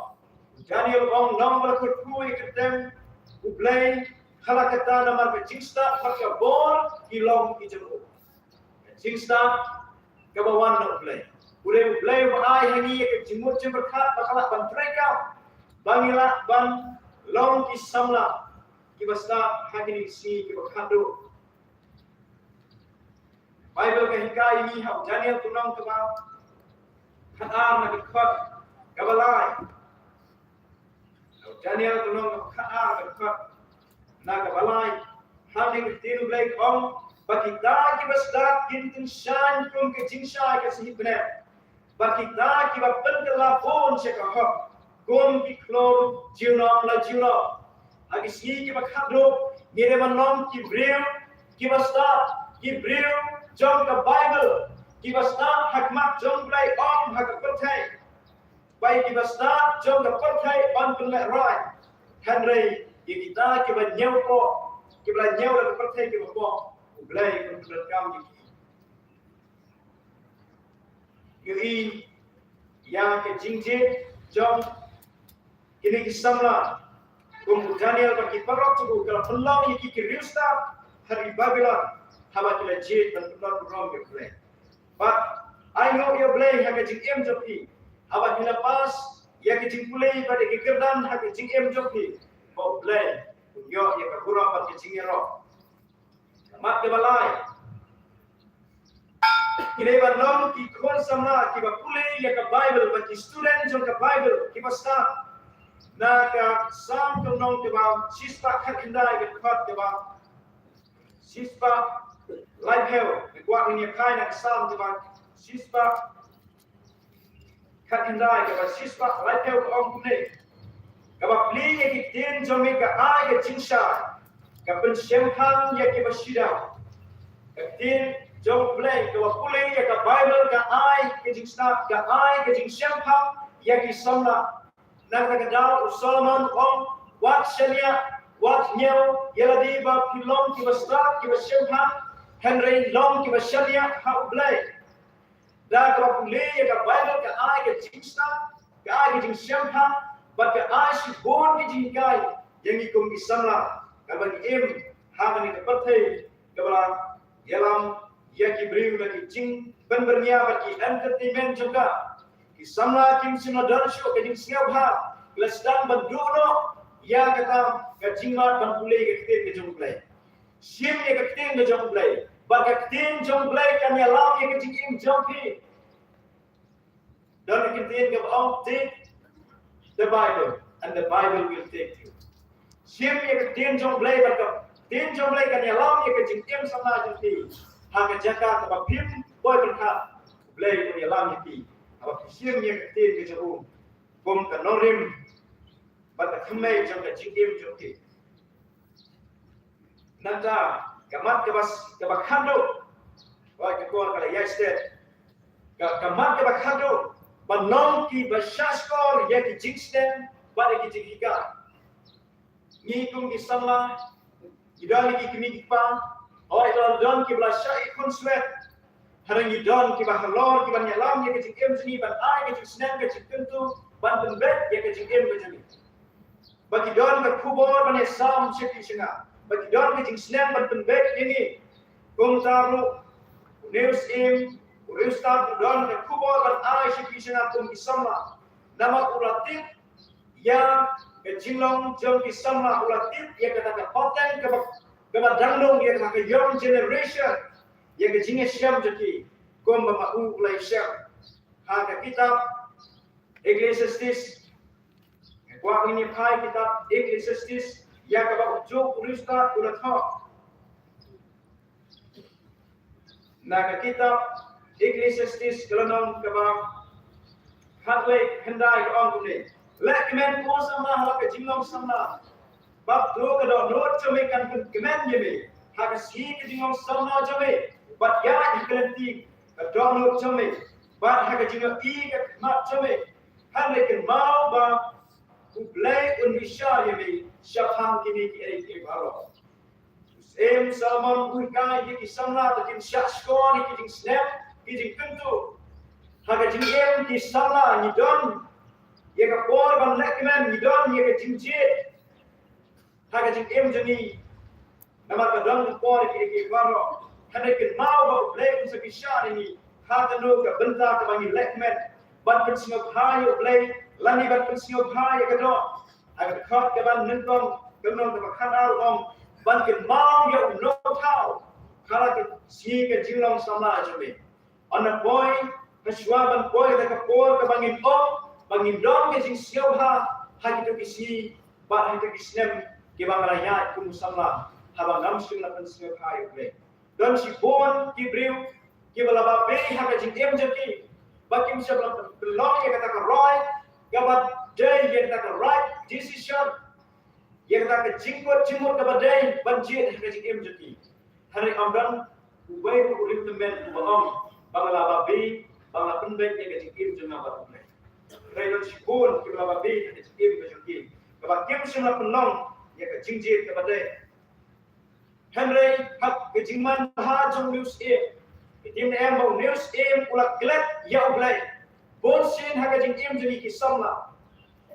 U Daniel u ong, long ba la kyrkhu ïa ka kyrteng U Blei, ha la kata namar ka jingstad bad ka bor ki long ki jong u. Ka jingstad kaba wan na U Blei. U dei U Blei uba ai ha ngi ïa ka jingmut jingpyrkhat ba ka lah ban treikam, ba ngi lah ban long ki samla kiba stad ha kine ki sngi kiba khatduh. Baibl ka hikai ïa ngi ha u Daniel ka lynnong kaba khatar na ka dkhot kaba lai. Ha u Daniel ka lynnong kaba khatar na ka dkhot na kaba lai. Hangne ka ktien U Blei ka ong, ba kita kiba stad kin tyngshaiñ kum ka jingshai ka sahit bneng, bad kita kiba pynkylla bun sha ka hok kum ki khlur junom la junom. Ha ki sngi kiba khatduh ngi dei ban long ki briew kiba stad, ki briew jong ka Baibl, kiba stad ha khmat jong U Blei, ym ha ka pyrthei. Ba ïa kiba stad jong ka pyrthei yn pynlehrain, hynrei ïa kita kiba ñiew poh, kiba la ñiew da ka pyrthei kiba poh, U Blei un pyndonkam ïa ki. Ïohi ïa ka jingjied jong kine ki samla, kum u Daniel bad ki paralok jong u, ka la pynlong ïa ki ki riewstad ha ri Babilon haba ki la jied ban pynlong burom ïa U Blei. Bad ainguh ïa U Blei ha ka jingim jong phi haba phi la pass ïa ka jingpule bad ïa ka kyrdan ha ka jingim jong phi, ba U Blei un ïoh ïa ka burom bad ka jingïaroh. Ka mat kaba lai, ki dei ban long ki khun samla kiba pule ïa ka Baibl bad ki student jong ka Baibl kiba stad. Na ka Salm ka lynnong kaba shispah khatkhyndai ka dkhot kaba shispah laiphew, ngi kwah ngin ïa phai na ka Salm kaba shispah khatkhyndai kaba shispah laiphew ka ong kumne: Kaba plie ïa ki ktien jong me ka ai ka jingshai, ka pynshemphang ïa kiba shida. Ka ktien jong U Blei, kaba pule ïa ka Baibl ka ai ka jingsnap, ka ai ka jingshemphang ïa ki samla. Na kata ka daw u Solomon u ong, wat shaniah, wat ñiew ïa lade ba phi long kiba stad, kiba shemphang, hynrei long kiba shaniah ha U Blei. Da kaba pule ïa ka Baibl ka ai ka jingstad, ka ai ka jingshemphang, bad ka ai shibun ki jinghikai ïa ngi kum ki samla, kaba ngi im ha kane ka pyrthei kaba la ïalam ïa ki briew na ki jingpynbyrngia bad ki entertainment jong ka. Ki samla kim shym la don shuh ka jingsngewbha, ki la sdang ban duh noh ïa kata ka jingmut ban pule ïa ka ktien ka jong U Blei. Shim ïa ka ktien ka jong U Blei, bad ka ktien jong U Blei kan ïalam ïa ka jingim jong phi. Don ka ktien kaba ong, take the Bible and the Bible will take you. Shim ïa ka ktien jong U Blei, bad ka ktien jong U Blei kan ïalam ïa ka jingim samla jong phi ha ka jaka kaba phim poi pyrkhat. U Blei un ïalam ïa phi haba phi shim ïa ka ktien ka jong u kum ka nongrim bad ka thymmei jong ka jingim jong phi. Nangta ka mat kaba, kaba khatduh. Oi, ka kor ka la ïaid stet. Ka, ka mat kaba khatduh, ban long kiba shahshkor ïa ki jingsneng bad ïa ki jinghikai. Ngi kum ki samla, ngi don ki kmie ki kpa, oi, la don kiba la shah ïa ki khunswet. Hynrei ngi don kiba halor, kiban ïalam ïa ka jingim jong ngi, ban ai ka jingsneng, ka jingkyntu, ban pynbeit ïa ka jingim ka jong ngi. Ba ki don ka khubor ban ïasam sha ki sha nga. ba ki don ka jingsneng ban pynbeit ïa ngi. Kumta ruh une u syiem u riewstad u don ka khubor ban ai sha phi sha nga kum ki samla. Namar u la tip ïa ka jinglong jong ki samla, u la tip ïa kata ka pateng kaba, kaba dang long ïa kata ka young generation, ïa ka jingïashem jong ki kumba ma u u la ïashem. Ha ka kitab Ecclesiastes, nga kwah ngin ïa phai kitab Ecclesiastes ïa kaba u Job u riewstad u la thoh. Na ka kitab Ecclesiastes ka lynnong kaba khatwei, khyndai ka ong kumne: Leh kmen ko samla ha la ka jinglong samla, bad to ka dohnud jong me kan pynkmen ïa me ha ka sngi ka jinglong samla jong me, bad ïaid ha ka lynti ka dohnud jong me, bad ha ka jingïohi ka khmat jong me. Hynrei kynmaw ba U Blei un bishar ïa me shaphang kine kiei kiei baroh. U Syiem Solomon u hikai ïa ki samla ba kin shah shkor ïa ki jingsneng, ki jingkyntu. Ha ka jingim ki samla ngi don ïa ka por ban leh kmen, ngi don ïa ka jingjied ha ka jingim jong ngi. Namar ka don ka por ïa ki, ïa ki baroh. Hynrei kynmaw ba U Blei un sa bishar ïa ngi ha kano ka bynta kaba ngi leh kmen, ban pynsngewbha ïa U Blei lane ban pynsngewbha ïa ka doh. Ha ka dkhot kaba nyngkong, ka lynnong kaba khatar u ong ban kynmaw ïa u nongthaw ha la ka sngi ka jinglong samla jong me. Ynda poi, ha shuwa ban poi da ka por kaba ngin ong ba ngin don ka jingsngewbha ha kito ki sngi bad ha kito ki snem kiba nga la ïaid kum u samla, haba ngam shym la pynsngewbha ïa U Blei. Don shibun ki briew kiba la babe ha ka jingim jong ki ba kim shym la pynlong ïa kata ka roi kaba dei, ïa kata ka right decision, ïa kata ka jingkut jingmut kaba dei ban jied ha ka jingim jong ki. Hynrei ym don uwei ruh u riewtymmen uba ong ba nga la babe, ba nga la pynbeit ïa ka jingim jong nga bad U Blei. Hynrei don shibun kiba la babe ha ka jingim ka jong ki kaba kim shym la pynlong ïa ka jingjied kaba dei. Hynrei ha ka jingman bha jong une u syiem, ka ktien em ba une u syiem u la klet ïa U Blei. Bun sien ha ka jingim jong ngi ki samla,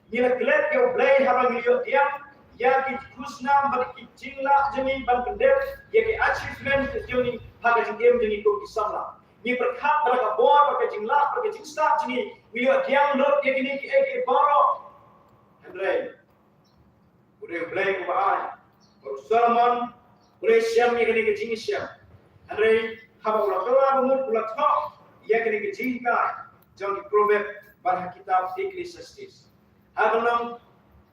ngi la klet ïa U Blei haba ngi ïoh diang ïa ki khusnam bad ki jinglah jong ngi ban pyndep ïa ki achievement jong ngi ha ka jingim jong ngi kum ki samla. Ngi pyrkhat ba da ka bor bad ka jinglah bad ka jingstad jong ngi, ngi ïoh diang lut ïa kine kiei kiei baroh. Hynrei u dei U Blei uba ai. Bad u Solomon u la shem ïa kane ka jingïashem. Hynrei haba u la kylla bamut u la thoh ïa kane ka jinghikai jong ki Proverb bad ha kitab Ecclesiastes. Ha ka lynnong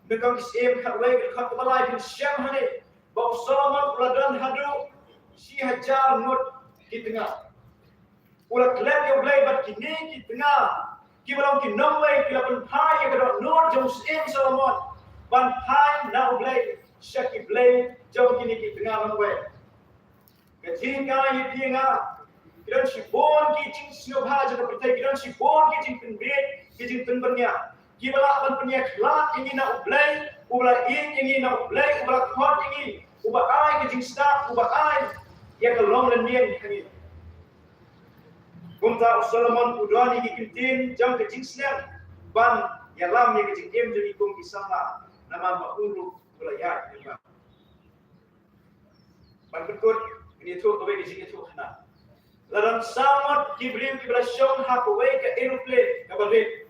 Nyngkong ki Syiem khatwei, ka dkhot kaba lai, phin shem hangne ba u Solomon u la don haduh shi hajar ngut ki tnga. U la klet ïa U Blei bad kine ki tnga kiba long ki nongwei ki la pynphai ïa ka dohnud jong u Syiem Solomon ban phai na U Blei sha ki blei jong kine ki tnga nongwei. Ka jinghikai ïa phi ïa nga, ki don shibun ki jingsngewbha jong ka pyrthei, ki don shibun ki jingpynbeit, ki jingpynbyrngia kiba lah ban pynïakhlad ïa ngi na U Blei uba la ïeit ïa ngi, na U Blei uba la khot ïa ngi, uba ai ka jingstad, uba ai ïa ka longlynñieng ha ngi. Kumta u Solomon u don ïa ki kyntien jong ka jingsneng ban ïalam ïa ka jingim jong ngi kum ki samla, namar ba u ruh u la ïaid lyngba. Ban pynkut, ngin ïathuh kawei ka jingïathuhkhana. La don saw ngut ki briew kiba la shong ha kawei ka aeroplane kaba rit.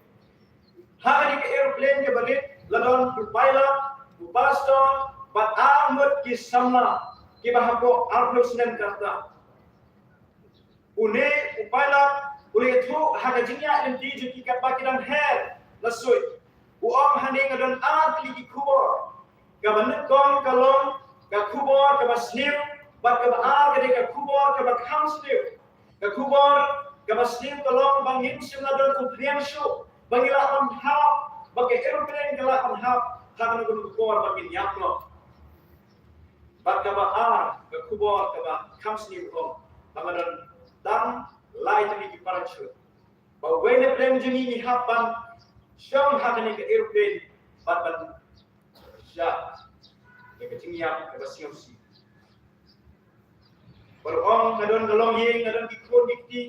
Ha kane ka aeroplane kaba rit la don u pilot, u pastor bad ar ngut ki samla kiba hapoh arphew snem ka rta. Une u pilot u la ïathuh ha ka jingïaid lynti jong ki katba ki dang her la suit. U ong, hangne nga don ar tylli ki khubor. Kaba nyngkong ka long ka khubor kaba sniew, bad kaba ar ka dei ka khubor kaba kham sniew. Ka khubor kaba sniew ka long ba ngim shym la don umphniang shuh ba ngi lah ban hap, ba ka aeroplane ka lah ban hap ha kano kano ka por ba ngin ïap noh. Bad kaba ar, ka khubor kaba kham sniew ka long ba nga don tang lai tylli ki parachute. Ba uwei na pdeng jong ngi ngi hap ban shong ha kane ka aeroplane bad ban shah da ka jingïap kaba sngewsih. Bad u ong, nga don ka longïing, nga don ki khun ki kti,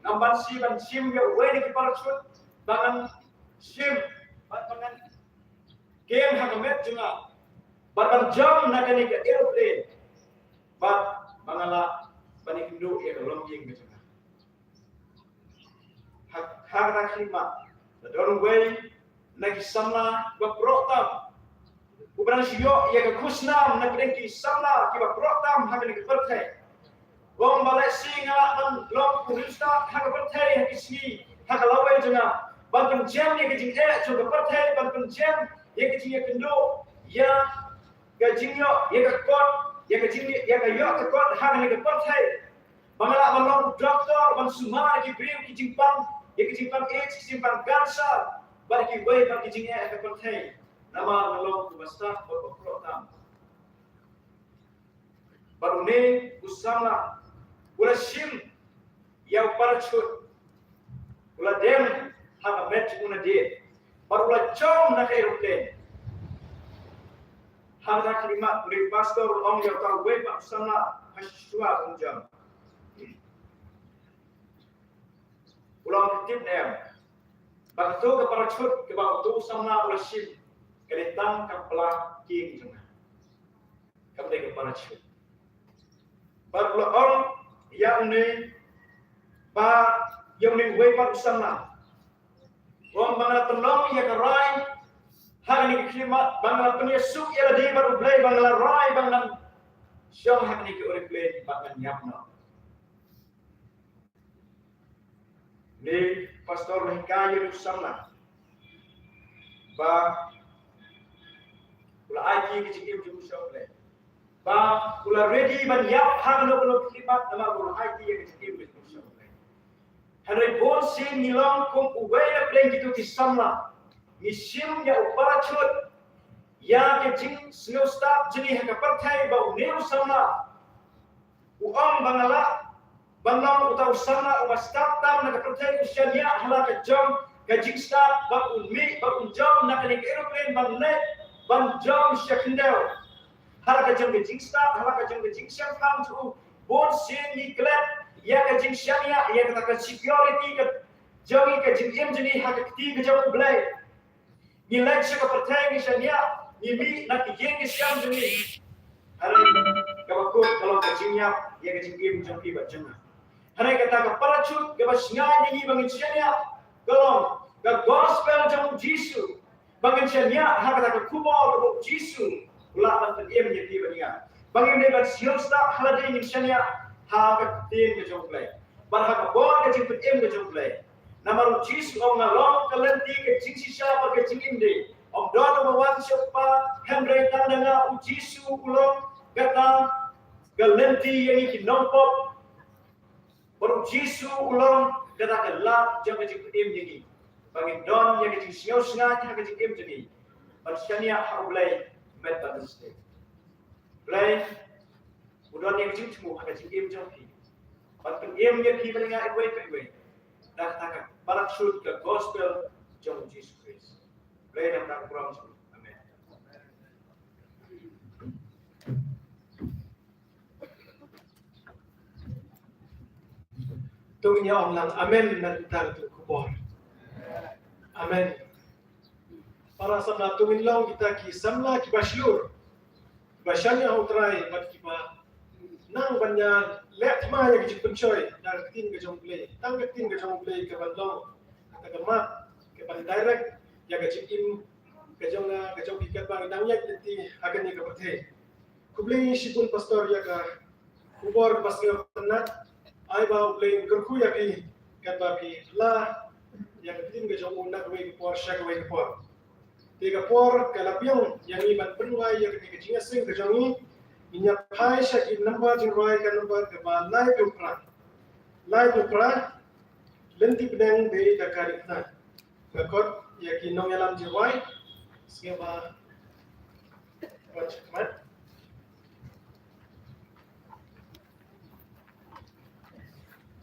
ngam banse ban shim ïa uwei na ki parachute ba ngan shim bad ba ngan kem ha ka met jong nga. Bad ban jump na kane ka aeroplane. Bad ba nga lah ban ïakynduh ïa ka longïing ka jong nga. Ha, ha kata ka khlieh, la don uwei na ki samla ba proh tam. Uba dang shu ïoh ïa ka khusnam na pdeng ki samla kiba proh tam ha kane ka pyrthei. Ong ba lehse nga lah ban long u riewstad ha ka pyrthei ha ki sngi ha ka lawei jong nga. Ban pynjem ïa ka jingeh jong ka pyrthei, ban pynjem ïa ka jingïakynduh ïa ka jingïoh ïa ka kot, ïa ka jing, ïa ka ïoh ka kot ha kane ka pyrthei. Ba nga lah ban long u doktor ban sumar ïa ki briew ki jingpang, ïa ki jingpang AIDS, ki jingpang cancer, bad kiwei pat ki jingeh ha ka pyrthei. Namar nga long uba stad bad uba proh tam. Bad une u samla u la shim ïa u parachute, u la dem ha ka met jong u nadien, bad u la jump na ka aeroplane. Hangta ka khlieh, une u pastor u la ong ïa uta uwei pat u samla, ha shuwa ban jump. U la ong, phi tip ne em ba kato ka parachute kaba uto u samla u la shim ka dei tang ka pla kieng jong nga. Kam dei ka parachute. Bad u la ong ïa une, ba ïa une uwei pat u samla, u ong ba nga la pynlong ïa ka rai ha kane ka khlieh, ba nga la pynïasuk ïa lade bad U Blei, ba nga la rai ba ngan shong ha kane ka aeroplane bad ngan ïap noh. Une u pastor u la hikai ïa une u samla ba u la aiti ïa ka jingim jong u sha U Blei, ba u la ready ban ïap ha kano kano ka khlieh, namar u la aiti ïa ka jingim jong u sha U Blei. Hynrei bun sien ngi long kum uwei na pdeng kito ki samla, ngi shim ïa u parachute, ïa ka jingsngewstad jong ngi ha ka pyrthei, ba une u samla u ong ba nga lah ban long uta u samla uba stad tam na ka pyrthei, u shaniah ha la ka jong ka jingstad, ba un mih, ba un jump na kane ka aeroplane, ban leit ban jump sha khyndew. Ha la ka jong ka jingstad, ha la ka jong ka jingshemphang jong u, bun sien ngi klet ïa ka jingshaniah ïa kata ka security ka jong ngi, ka jingim jong ngi ha ka kti ka jong U Blei. Ngi leit sha ka pyrthei, ngi shaniah, ngi mih na ka ïing ka sem jong ngi. Hynrei kaba kut ka long ka jingïap ïa ka jingim jong phi bad jong nga. Hynrei kata ka parachute kaba shngaiñ ïa ngi ba ngin shaniah ka long ka gospel jong U Jisu. Ba ngin shaniah ha kata ka khubor kaba U Jisu u lah ban pynim ïa phi bad ïa nga. Ba ngim dei ban sngewstad ha lade, ngin shaniah ha ka ktien ka jong U Blei bad ha ka bor ka jingpynim ka jong U Blei. Namar U Jisu u ong, nga long ka lynti, ka jingshisha bad ka jingim de. Ym don uba wan sha U Kpa hynrei tang da nga. U Jisu u long kata ka lynti ïa ngi ki nongpop. Bad U Jisu u long kata ka lad jong ka jingpynim ïa ngi, ba ngin don ïa ka jingsngew shngaiñ ha ka jingim jong ngi, ban shaniah ha U Blei met bad mynsiem. Blei u don ïa ka jingthmu ha ka jingim jong phi, ban pynim ïa phi bad ïa nga iwei pa iwei da kata ka parachute, ka gospel jong U Jisu Khrist. Blei un ïarap ïa ka burom jong ngi. Amen. To ngin ïa ong lang amen na ka bynta ka khubor. Amen. Para samla, to ngin long kita ki samla kiba shlur, kiba shaniah ha U Trai bad kiba nang ban ïa leh thma ïa ka jingpynshoi da ka ktien ka jong U Blei. Tang ka ktien ka jong U Blei ka ban long kata ka map, ka ban direct ïa ka jingim ka jong nga, ka jong phi, katba ngi dang ïaid lynti ha kane ka pyrthei. Khublei shibun Pastor ïa ka khubor ba sngewtynnat. Ai ba U Blei un kyrkhu ïa phi katba phi la ïa ka ktien ka jong u na kawei ka por sha kawei ka por. Te ka por ka la biang ïa ngi ban pynrwai ïa kane ka jingïaseng ka jong ngi. Ngin ïa phai sha ki number jingrwai, ka number kaba lai phew phra. Lai phew phra. Lynti bneng dei da ka ri na. Nga khot ïa ki nongïalam jingrwai. Sngewbha wan sha khmat.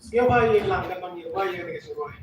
Sngewbha ïeng lang, ngan wan ïa rwai ïa ka jingrwai.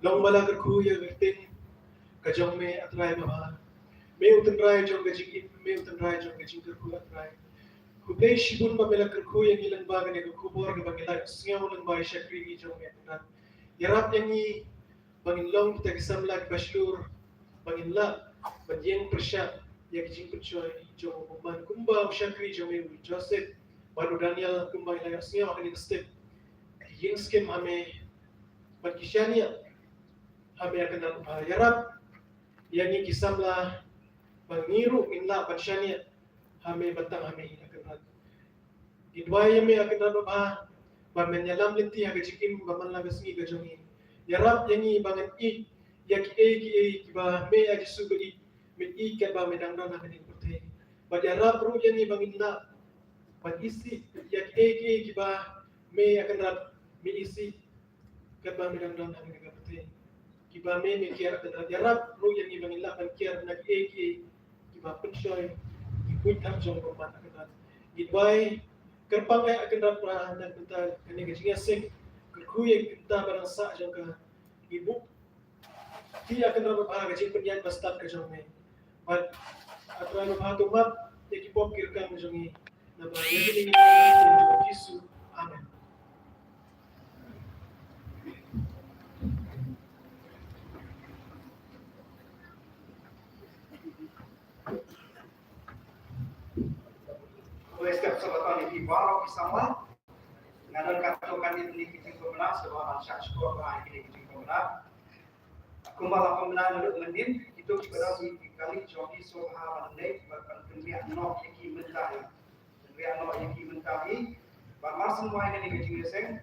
Long ba la kyrkhu ïa ka kyrteng ka jong me, A Trai babha. Me u tynrai jong ka jingim, me u tynrai jong ka jingkyrkhu, A Trai. Khublei shibun ba me la kyrkhu ïa ngi lyngba kane ka khubor kaba ngi la sngew lyngba ïa i shakri jong me, A Trai. Ïarap ïa ngi ba ngin long kita ki samla kiba shlur, ba ngin lah ban ïeng pyrshah ïa ki jingpynshoi jong u bymman kumba u shakri jong me u Joseph bad u Daniel, kumba ngi la ïohsngew ha kane ka step. Ki ïeng skhem ha me bad ki shaniah ha me, A Kynrad babha. Ïarap ïa ngi ki samla ba ngi ruh ngin lah ban shaniah ha me, ban tang ha me, A Kynrad. Ngi duwai ïa me, A Kynrad babha, ba men ïalam lynti ha ka jingim ba man la ka sngi ka jong ngi. Ïarap ïa ngi ba ngin ïeit ïa kiei kiei kiba me, A Jisu, ba ïeit, me ïeit katba me dang don ha kane ka pyrthei. Bad ïarap ruh ïa ngi ba ngin lah ban isih ïa kiei kiei kiba me, A Kynrad, me isih katba me dang don ha kane ka pyrthei. Kiba me, me kiar, A Kynrad. Ïarap ruh ïa ngi ba ngin lah ban kiar na kiei kiei kiba pynshoi ki buit thar jong u bymman, A Kynrad. Ngi duwai kyrpang eh, A Kynrad babha, na ka bynta kane ka jingïaseng, kyrkhu ïa ka bynta ba dang sah jong ka. Ngi buh ïa, A Kynrad babha, ka jingpynïaid ba stad ka jong me. Bad, A Trai babha, to map ïa ki pop ki rkang jong ngi. Naba ïa kine ngi, Jisu. Amen. Khublei step Sabaton ïa phi baroh ki samla. Nga don katto katne tylli ki jingpynbna, sngewbha ban shah shkor ba ïa kine ki jingpynbna. Kumba la pynbna naduh mynnin, kito kiba don ïa ki kali jong ki, sngewbha ban leit bad ban pynbiang noh ïa ki mynta hi. Pynbiang noh ïa ki mynta hi. Bad mar shen wai kane ka jingïaseng,